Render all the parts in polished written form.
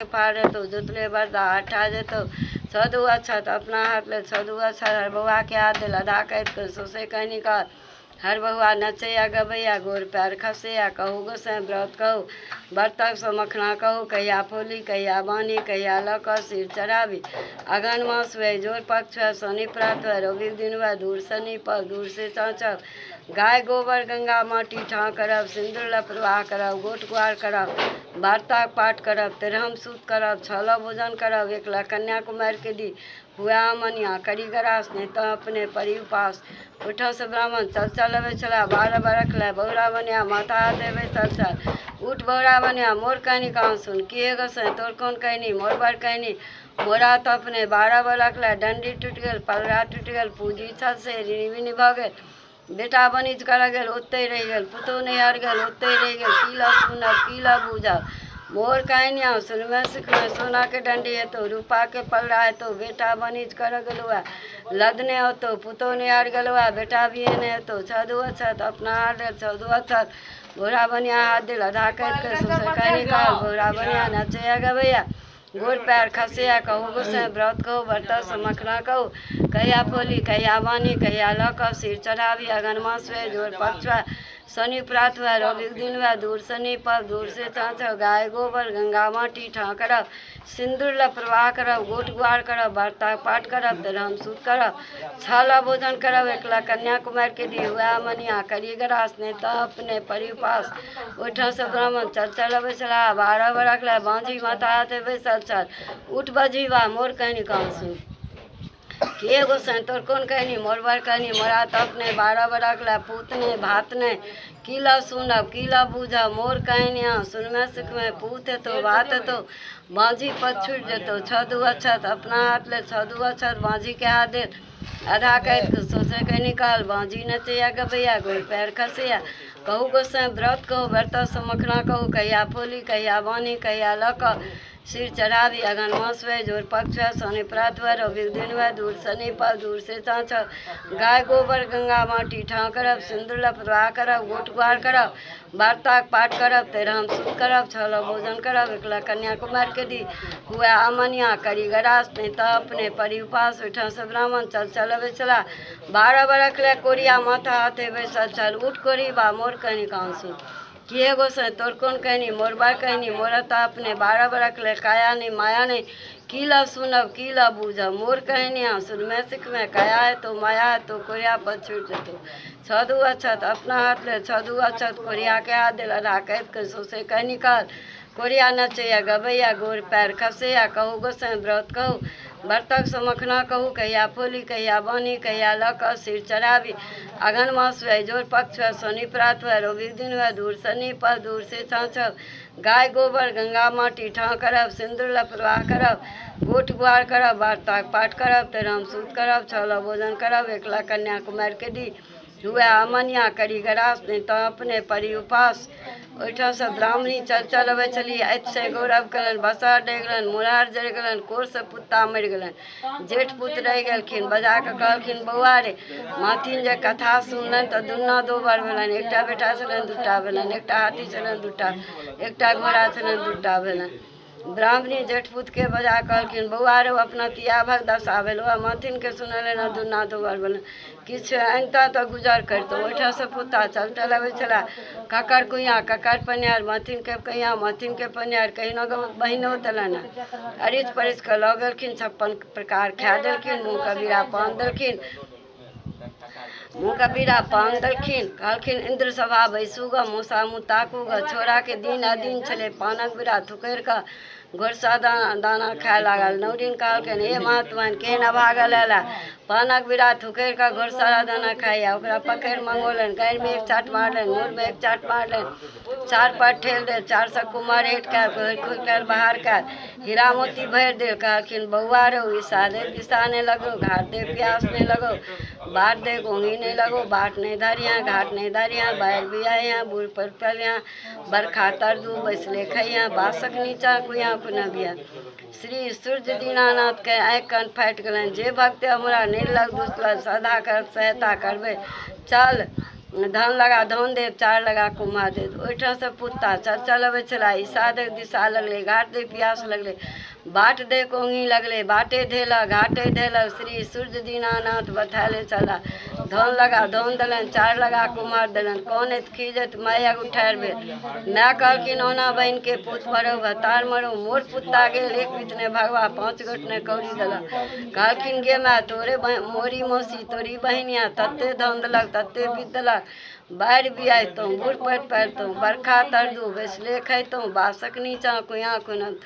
पार हेतौ, जोतले बरदा हटा जेतौ। छह दू अक्षत अपना हाथ ले, छह दू अक्षत हर बौआके हाथ देल, आधा काटि कऽ सौँसे कहि निकाल। हर बौआ नचैया गबैया, गोर पएर खसैया। कहू गोसाँइ व्रत कहू, व्रतकसँ मखना कहू, कहिया फोली कहिया बान्ही, कहिया लऽ कऽ सिर चढ़ाबी। अगहन मास हुए, जोड़ पक्ष हुए, शनि प्रात हुए, रविक दिन हुए, दूरसँ नीपब दूरसँ चाँचब, गाय गोबर गङ्गा माटी ठाँ करब, सिन्दूर लऽ प्रवाह करब, गोट गुआर करब, वार्ताक पाठ करब, तेरहम सूत करब, छलह भोजन करब, एक लाख कन्या कुमारिके दी हुए मनिया करी गरास, नहि तऽ अपने परी उपास। ओहिठामसँ ब्राह्मण चल चल अबै छलाह, 12 बरख लए बौरा बनिया माथा हाथ बैसल छल। उठ बौरा बनिया, मोर कहानी कहाँ सुन, की हे गोसाँइ तोर कोन कहानी, मोर बड़ कहानी। मोरा तऽ अपने 12 बरख लए डण्डी टूटि गेल, पलरा टूटि गेल, पूँजी छल से ऋणी विनी भऽ गेल। बेटा बनिज करऽ गेल ओतहि रहि गेल, पुतहु नैहर गेल ओतहि रहि गेल। की लऽ सुनब की लऽ बूझब, मोर कहानिया सुनबे सिखबे। सोनाके डण्डी हेतौ, रूपाके पलरा हेतौ, बेटा बनिज करऽ गेलौ हए लदने औतौ, पुतहु नैहर गेलौ हए बेटा बिहेने हेतौ। छह दू अक्षत अपना हाथ देल, छह दू अक्षत बौरा बनिया हाथ देल, आधा काटि कऽ सौँसे कहानी कहल। बौरा बनिया नचैया गबैया, गोर पएर खसैया। कहू गोसाँइ व्रत कहू, व्रतसँ मखना कहू, कहिया फोली कहिया बान्ही, कहिया लऽ कऽ सिर चढ़ाबी। अगहन मास हुए, जोड़ पक्ष हुए, शनि प्रात हुए, रविक दिन हुए, दूरसँ नीपब दूरसँ चाँचब, गाय गोबर गङ्गा माटी ठाँ करब, सिन्दूर लऽ प्रवाह करब, गोट गुआर करब, वार्ताक पाठ करब, तेरहम सूत करब, छह भोजन करब, एकला कन्या कुमारिके दी हुए मनिया करी गरास, नहि तऽ अपने परी उपास। ओहिठामसँ ब्राह्मण चल चल अबै छलाह, 12 बरख लए बाँझी माता हाथे बैसल छल। उठ बजीबा, मोर कहानी कहाँ सुन, के गोसाँइ तोर कोन कहानी, मोर बड़ कहानी। मोरा तऽ अपने 12 बरख लए पूत नहि भात नहि, की लऽ सुनब की लऽ बूझब, मोर कहानिया सुनमे सिखमे। पूत हेतौ भात हेतौ, बाँझी पर छुटि जेतौ। छह दू अक्षत अपना हाथ ले, छह दू अक्षत बाँझीके हाथ देल, आधा काटि कऽ सौँसे कऽ निकाल। बाँझी नचैया गबैया, गोर पएर खसैया। कहू गोसाँइ व्रत कहू, व्रतसँ मखना कहू, कहिया फोली कहिया बान्ही, कहिया लऽ कऽ सिर चढ़ाबी। अगहन मास हुए, जोड़ पक्ष हुए, शनि प्रात हुए, रविक दिन हुए, दूरसँ नीपब दूरसँ चाँचब, गाय गोबर गङ्गा माटी ठाँ करब, सिन्दूर लऽ प्रवाह करब, गोट गुआर करब, वार्ताक पाठ करब, तेरहम सूत करब, छह भोजन करब, एकला कन्या कुमारिके दी हुए अमनिया करी गरास, नहि तऽ अपने परी उपास। ओहिठामसँ ब्राह्मण चल चल अबै छलाह, 12 बरख लए कोरिया माथा हाथे बैसल छल। उठ कोरिबा, मोर कहानी कहाँ सुन, की हे गोसाँइ तोर कोन कहानी, मोर बड़ कहानी। मोरा तऽ अपने 12 बरख लए काया नहि माया नहि, की लऽ सुनब की लऽ बूझब, मोर कहानिया सुनमे सिखमे। काया हेतौ माया हेतौ, कोरिया पर छुटि जेतौ। छह दू अक्षत अपना हाथ ले, छह दू अक्षत कोरियाके हाथ देल, आधा काटि कऽ सौँसे कऽ निकाल। कोरिया नचैया गबैया, गोर पएर खसैया। कहू गोसाँइ व्रत कहू, व्रतकसँ मखना कहू, कहिया फोली कहिया बान्ही, कहिया लऽ कऽ सिर चढ़ाबी। अगहन मास हुए, जोड़ पक्ष हुए, शनि प्रात हुए, रविक दिन हुए, दूरसँ नीपब दूरसँ चाँचब, गाय गोबर गङ्गा माटी ठाँ करब, सिन्दूर लऽ प्रवाह करब, गोट गुआर करब, वार्ताक पाठ करब, तेरहम सूत करब, छह भोजन करब, एकला कन्या कुमारिके दी हुए अमनिया करी गरास, नहि तऽ अपने परी उपास। ओहिठामसँ ब्राह्मणी चल चल अबै छली, अतिशय गौरव केलनि, बसहर रहि गेलनि, मुरहर जरि गेलनि, कोरसँ पुत्ता मरि गेलनि, जेठ पुत रहि गेलखिन। बजा कऽ कहलखिन, बौआ रे, माथिन जे कथा सुनलनि तऽ दुन्ना दोबर भेलनि, एकटा बेटा छलनि दूटा भेलनि, एकटा हाथी छलनि दूटा, एकटा घोड़ा छलनि दूटा भेलनि। ब्राह्मणी जेठ पुतके बजा कहलखिन, बौआ रे, अपना तिया भग दशा भेल, ओ माथिनके सुनलनि दुन्ना दोबर भेलनि, किछु अनितऽ तऽ गुजर करितहुँ। ओहिठामसँ पुत्ता चल चल अबै छलाह, ककर कुइयाँ ककर पनिहार, माथिनके कुइयाँ माथिनके पनिहार, कहिनो बहिनो देलनि। अरिच परिच कऽ लऽ गेलखिन, 56 प्रकार खाए देलखिन, मुँहके बीड़ा पान देलखिन, मुँहके बीड़ा पान देलखिन। कहलखिन, इन्द्र सभा बैसू गऽ, मौसा मुँह ताकू गऽ। छोड़ाके दिन अधीन छलै, पानक बीड़ा थुकरि कऽ घोरसा दाना खाय लागल। नौरिन कहलखिन, हे महात्मन, केहन अभागल आयल, पानक बीड़ा थुकरि कऽ घोरसारा दाना खाइए। ओकरा पकड़ि मंगौलनि, गाड़िमे एक चाट मारलनि, मुरमे एक चाट मारलनि, चार पर ठेल देल, 400 कुम्हर हेठ कयल, खोलि कयल, बाहर कयल, हीरा मोती भरि देल। कहलखिन, बौआ रौ, ई सादे दिशा नहि लगौ, घाट दे प्यास नहि लगौ, बाट दे गोंगी नहि लगौ, बाट नहि धरिहेँ, घाट नहि धरिहेँ, बाढ़ि बियाहिहेँ, बूढ़ पर पलिहेँ, बरखा तरदू बैसले खइहेँ, बाँसक नीचाँ कुइयाँ खुनबिहेँ। श्री सूर्य दीनानाथके आँखि कान फाटि गेलनि, जे भक्त हमरा नहि लग दुसलक, सदा कर सहायता करबै। चल धान लगा धान देब, चार लगा कुम्हर देब। ओहिठामसँ पुत्ता चल चल अबै छलै, ईसा देख दिशा लगलै, घाट देख पियास लगलै, बाट देख ओंगी लगलै, बाटे धेलक घाटे धेलक, श्री सूर्य दीनानाथ बथायले चला। धान लगा धान देलनि, चार लगा कुम्हर देलनि। कनैत खीजैत माय आगू ठाढ़ि भेल। माय कहलखिन ओना बहिनके पूत मरौ भतार मरौ, मोर पुत्ता गेल, एक बीत नहि भगवा, 5 गोट नहि कौड़ी देलक। कहलखिन गे माय, तोरे मोरी मौसी तोरी बहिनिया तते धान देलक तते बीत देलक, बाढ़ि बियाइतहुँ, बूढ़ पड़ि पड़ितहुँ, बरखा तरदू बैसले खैतहुँ, बाँसक नीचाँ कुइयाँ खुनल,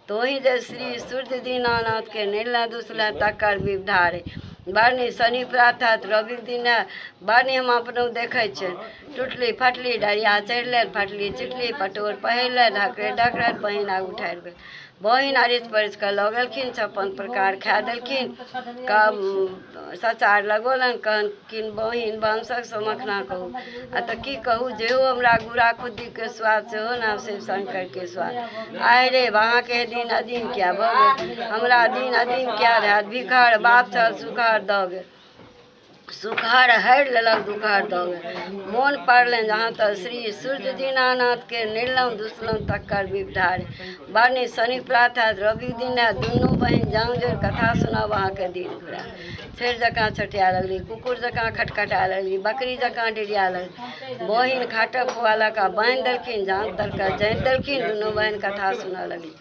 तोही जे श्री सूर्य दीनानाथके निर्णय दुसले तकर विवधारे। बरनी शनि प्रात हैत, रविक दिन है, बरनी हम अपनो देखै छियनि। टुटली फटली डरिया चढ़ि फटली चिटली पटोर पहिरलनि, ढकरे ढकरल बहिन आगू ठाढ़ि भेल। बहिन अरिच परिच कऽ लऽ गेलखिन, 56 प्रकार खाए देलखिन, सचार लगौलनि। कहलखिन बहिन वंशक मखना कहू आ तऽ की कहू, जेहो हमरा गुड़ा खुद्दीके स्वाद सेहो ने शिव शंकरके स्वाद। आइ रे अहाँके दिन अदीन किया भऽ गेल, हमरा दिन अदीन किया रहत, भिखर बाप छल सुखर दऽ गेल, सुखहर हरि लेलक दुखहर दऽ गेल। मोन पड़लनि जहाँ तऽ श्री सूर्य दीनानाथके निर्लहुँ दुसलहुँ तकर विवधारे। बरनी शनि प्रात हैत, रवि दिन हैत, दुनू बहिन जाउ जोड़ कथा सुनब अहाँके दिन घुरा। छेर जकाँ छटिया लगली, कुकुर जकाँ खटखटा लगली, बकरी जकाँ डिरिया लगली। बहिन खाटक खुआलक आ बान्हि देलखिन, जाँत तरके जाँति देलखिन, दुनू बहिन कथा सुनऽ लगली।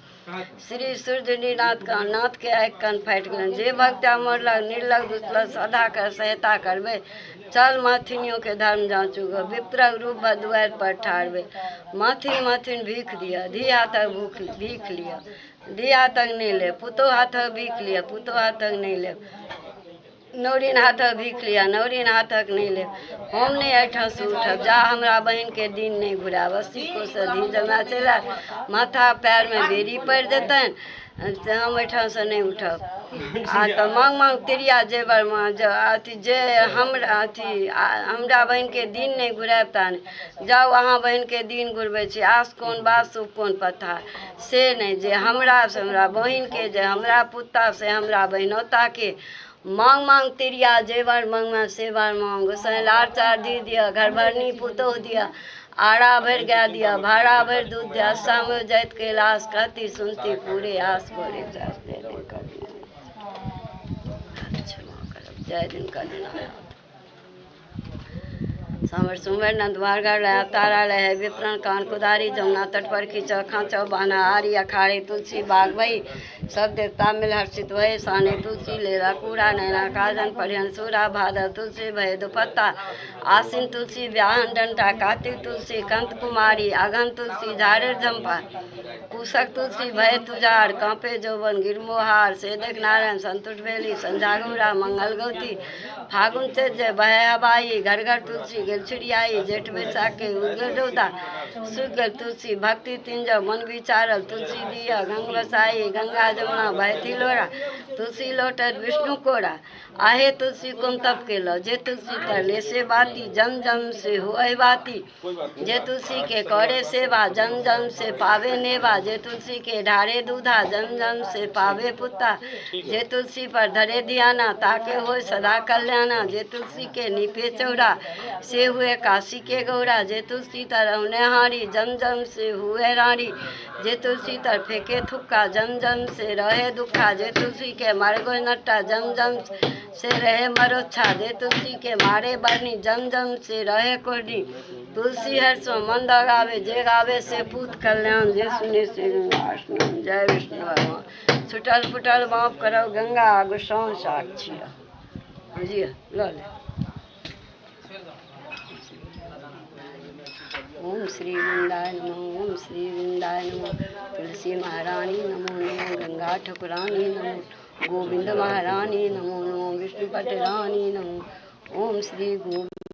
श्री सूर्य नाथ का नाथ के आँखि कान फाटि गेलनि। जे भक्त मरलक निर्लक दुसलक सदा के सहायता करबै, चल माथिनियोके धर्म जाँचू गो। विप्रक रूप दुआरि पर ठाढ़ भेल, माथिन माथिन भीख दिअ, धी हाथक भूख भीख लिअ, धी हाथक नहि लेब, पुतोहु हाथक भीख लिअ, पुतोहु हाथक नहि लेब, नौरिन हाथक भीख लिअ, नौरिन हाथक नहि लेब, हम नहि एहिठामसँ उठब, जा हमरा बहिनके दिन नहि घुरायब। 80 कोससँ धी जमाए चलि आयत, माथा पएरमे बेरी पड़ि जेतनि, से हम एहिठामसँ नहि उठब। आ तऽ माँग माँग तिरिया जेबरमे जे अथी जे हमरा अथी हमरा बहिनके दिन नहि घुरायब ता नहि जाउ, अहाँ बहिनके दिन घुरबै छी, आस कोन बात सुख कोन पथा, से नहि जे हमरा से हमरा बहिनके, जे हमरा पुत्ता से हमरा बहिनौताके। माँग माँग तिरिया जेवर माँगमे सेवर माँग, गोसाइ लार चार दी दिअ, घर भरनी पुतोहु दिअ, आरा भरि गाय दिअ, भाड़ा भरि दूध दिअ, सामे जाइत कैलाश कहती सुनती पूरे आस भरे जय दिन कर क्षमा करब, जय दिन कर। समर सुमर नंदवार गढ़ रहे तारा रहे विपरण कान कुदारी, जमुना तट पर खींचो खाँचो बान्हा आरी अखाड़े तुलसी बाग भई, सब देवता मिल हर्षित भये, साने तुलसी लेरा कूड़ा, नैना काजन परिहन सूरा, भादव तुलसी भय दुपत्ता, आसिन तुलसी ब्याहन डंटा, कार्तिक तुलसी कंत कुमारी, अघन तुलसी झाड़े झंपा, कुशक तुलसी भय तुजार, कांपे जोबन गिरमोहार, से देख नारायण संतुष्ट भेली, संझा गौरा मंगल गौती, फागुन चैत जय बहे हवाई, घर घर तुलसी गेल छिड़ियाई, जेठ बैसाख के उगल रौदा, सूख गेल तुलसी, भक्ति तीन जब मन विचारल, तुलसी दिया गंग बसाई, गंगा जमुना बहती लोरा, तुलसी लोटत विष्णु कोरा, आहे तुलसी कुम तप केलो, जे तुलसी तरले से बाती, जम जम से होए बाती, जे तुलसी के करे सेवा, जम जम से पावे नेवा, जे तुलसी के ढारे दूधा, जम जम से पावे पुत्ता, जे तुलसी पर धरे ध्याना, ताके होए सदा कल्याणा, जे तुलसी के नीपे चौरा, से हुए काशी के गौरा, जे तुलसी तर हारी, जम जम से हुए रानी, जे तुलसी तर फेंके थुक्का, जम जम से रहे दुखा, जे तुलसी के मारे गो नट्टा, जम जम से रहे मरोच्छा, जे तुलसी के मारे बरनी, जम जम से रहे कोरनी, तुलसी हर सो मंद गावे, जे गावे से पूत कल्याण, जे सुने से गंगा स्नान। जय विष्णु भगवान। छुटल फुटल माफ करो गंगा गोसाउं साक्षी। जी लो ले। ओम श्री वृंदाय नमः, ओम श्री वृंदाय नमः, तुलसी महारानी नमो नमो, गंगा ठकुरानी नमो, गोविंद महारानी नमो नमो, विष्णुपट रानी नमो, ओम श्री गोविंद।